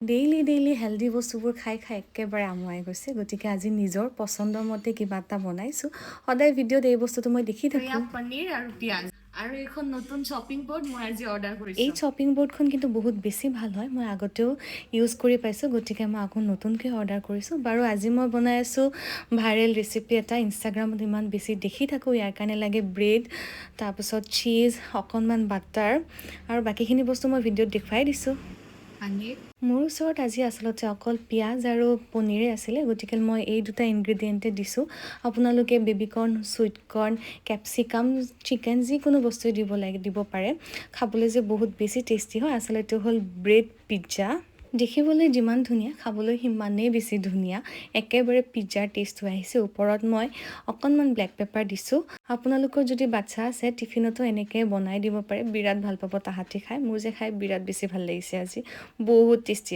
Daily daily healthy বস্তুবোৰ খাই খাই একেবাৰে আমুৱাই গৈছে। গতিকে আজি নিজৰ পচন্দৰ মতে কিবা এটা বনাইছোঁ। সদায় ভিডিঅ'ত এই বস্তুটো মই দেখি এয়া থাকোঁ। পনীৰ আৰু পিঁয়াজ আৰু এইখন নতুন শ্বপিং বৰ্ড মই আজি অৰ্ডাৰ এই কৰিছোঁ। শ্বপিং বৰ্ডখন কিন্তু বহুত বেছি ভাল হয়। মই আগতেও ইউজ কৰি পাইছোঁ, গতিকে মই আকৌ নতুনকৈ অৰ্ডাৰ কৰিছোঁ। বাৰু, আজি মই বনাই আছোঁ ভাইৰেল ৰেচিপি এটা। ইনষ্টাগ্ৰামত ইমান বেছি দেখি থাকোঁ। ইয়াৰ কাৰণে লাগে ব্ৰেড, তাৰপিছত চীজ, অকণমান বাটাৰ আৰু বাকীখিনি বস্তু মই ভিডিঅ'ত দেখুৱাই দিছোঁ। পনীৰ। মোৰ ওচৰত আজি আচলতে অকল পিঁয়াজ আৰু পনীৰে আছিলে, গতিকে মই এই দুটা ইনগ্ৰেডিয়েণ্টে দিছোঁ। আপোনালোকে বেবিকৰ্ণ, চুইট কৰ্ণ, কেপচিকাম, চিকেন যিকোনো বস্তুৱে দিব লাগে, দিব পাৰে। খাবলৈ যে বহুত বেছি টেষ্টি হয়। আচলতে হ'ল ব্ৰেড পিজ্জা। দেখিবলৈ যিমান ধুনীয়া, খাবলৈ সিমানেই বেছি ধুনীয়া। একেবাৰে পিজ্জাৰ টেষ্টটো আহিছে। ওপৰত মই অকণমান ব্লেক পেপাৰ দিছোঁ। আপোনালোকৰ যদি বাচ্ছা আছে, টিফিনতো এনেকৈ বনাই দিব পাৰে। বিৰাট ভাল পাব তাহাঁতি খাই। মোৰ যে খাই বিৰাট বেছি ভাল লাগিছে আজি। বহুত টেষ্টি।